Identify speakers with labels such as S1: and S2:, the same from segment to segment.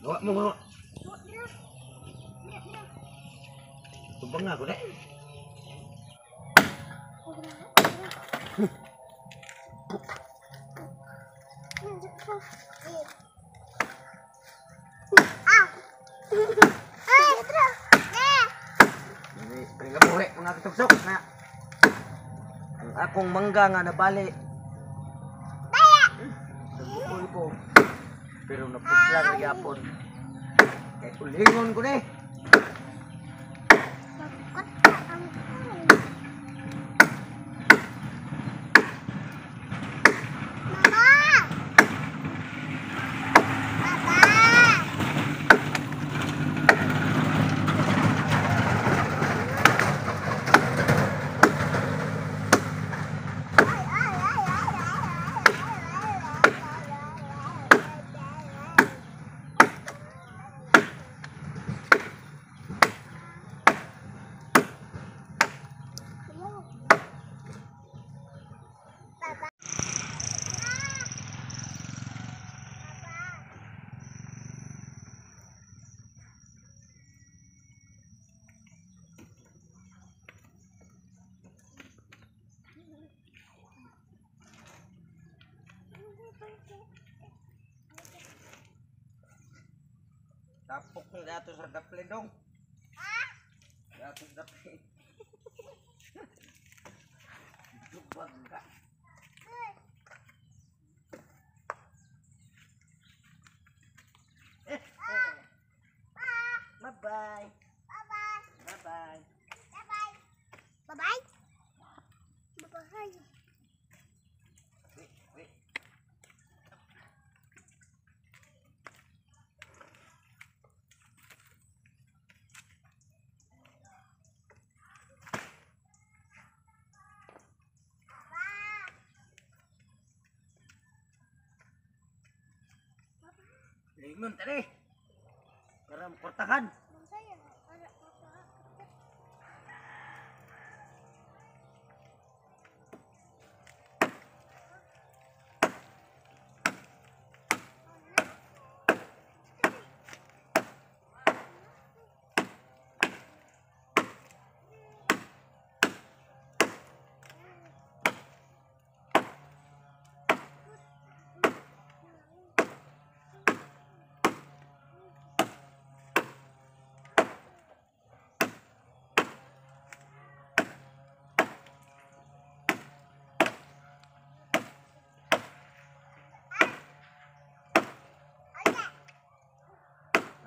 S1: Gawa mo gawa. Tubang nga ko dai. Buhi mga katuksok na ang akong mangga nga nabali. Nagbukoy ko. Pero napusla na gyapon. Kay ulingon ko ni. Tapok ni dato sa daplin dong. Dato sa daplin. Lubag ka. Bye-bye.
S2: Bye-bye.
S1: Bye-bye.
S2: Bye-bye. Bye-bye. Bye-bye.
S1: Wait, wait. Lingon tadi. Para kortahan.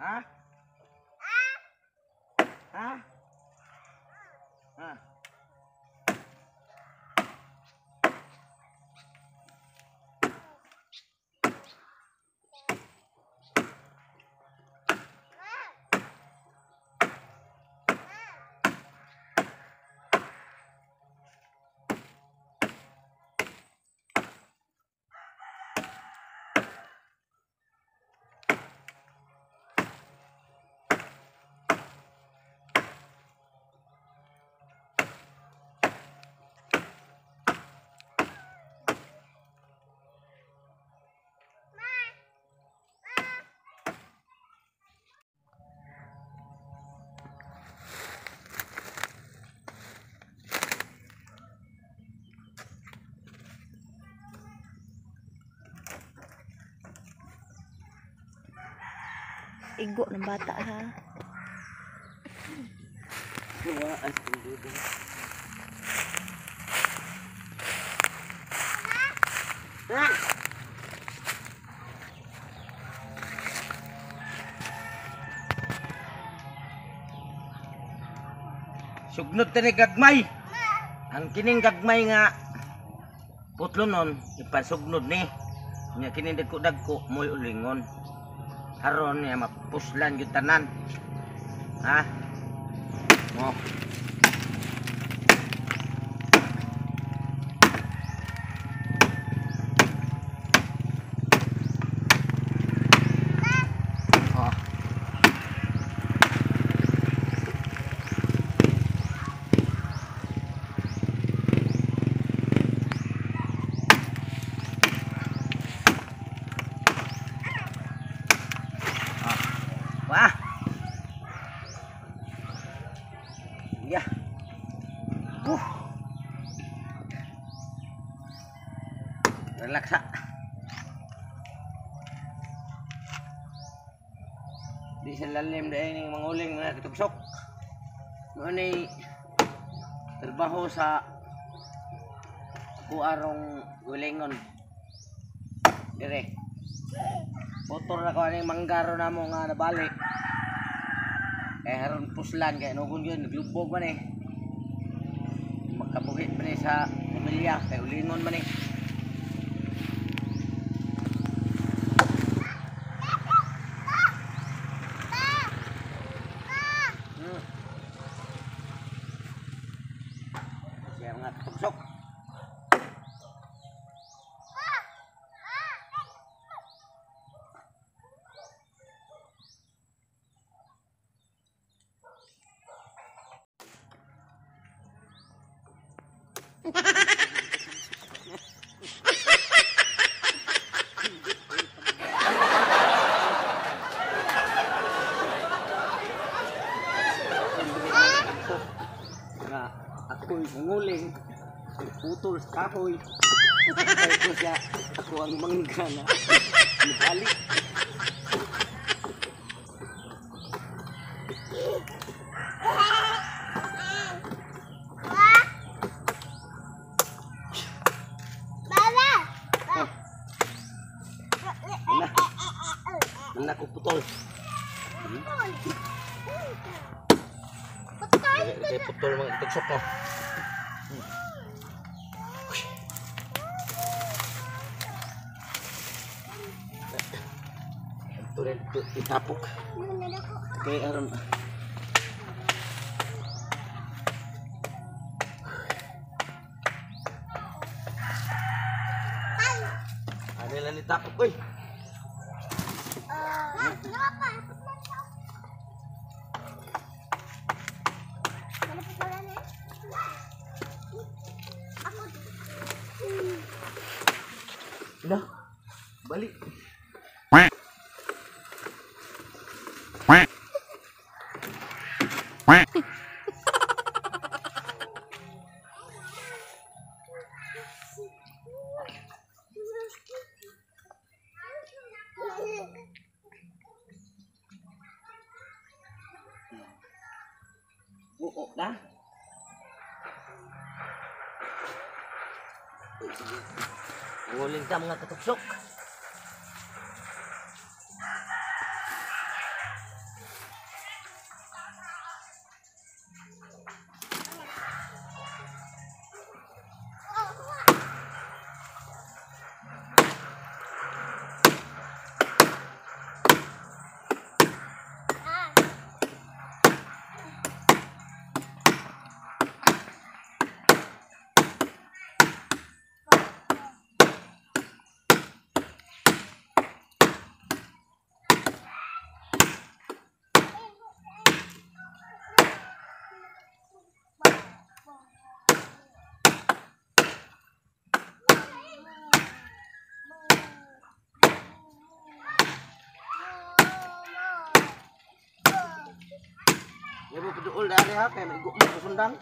S1: Ha? Ha? Ha?
S3: Igo ng bata ha.
S1: Sugnod tani gagmay. Ang kining gagmay nga putlo nun, ipasugnod ni. Nya kining dagko-dagko mo'y ulingon. Karon niya mapuslan gyud tanan. Ha? Mo. Oh. Pa. Yeah. Relax ha. Di sa lalim dahil ning manguling mga katugsok. Mao ni trabaho sa ako arong gulingon. Dire. Motor na ko aning manggaro namo nga nabali. Eh haron puslan kay nugon gyud naglubog man eh. Makabuhit man eh sa pamilya kay ulingon man eh. Siya mga katugsok. Nga ako'y munguling, putol sa kahoy. Kaya ko siya, ako ang mangga na nabali.
S2: Baba.
S1: Na, na ko putol.
S2: Putol.
S1: Kaya putol mga tugsok ko. Ito rin, itapok. Kaya aron. Ano lang itapok, uy. Ina, balik.
S4: Quack. Quack. Quack.
S1: Buo na. Nguling ta mga katuksok. Ibu peduul dari ha kay maigo mo sundang.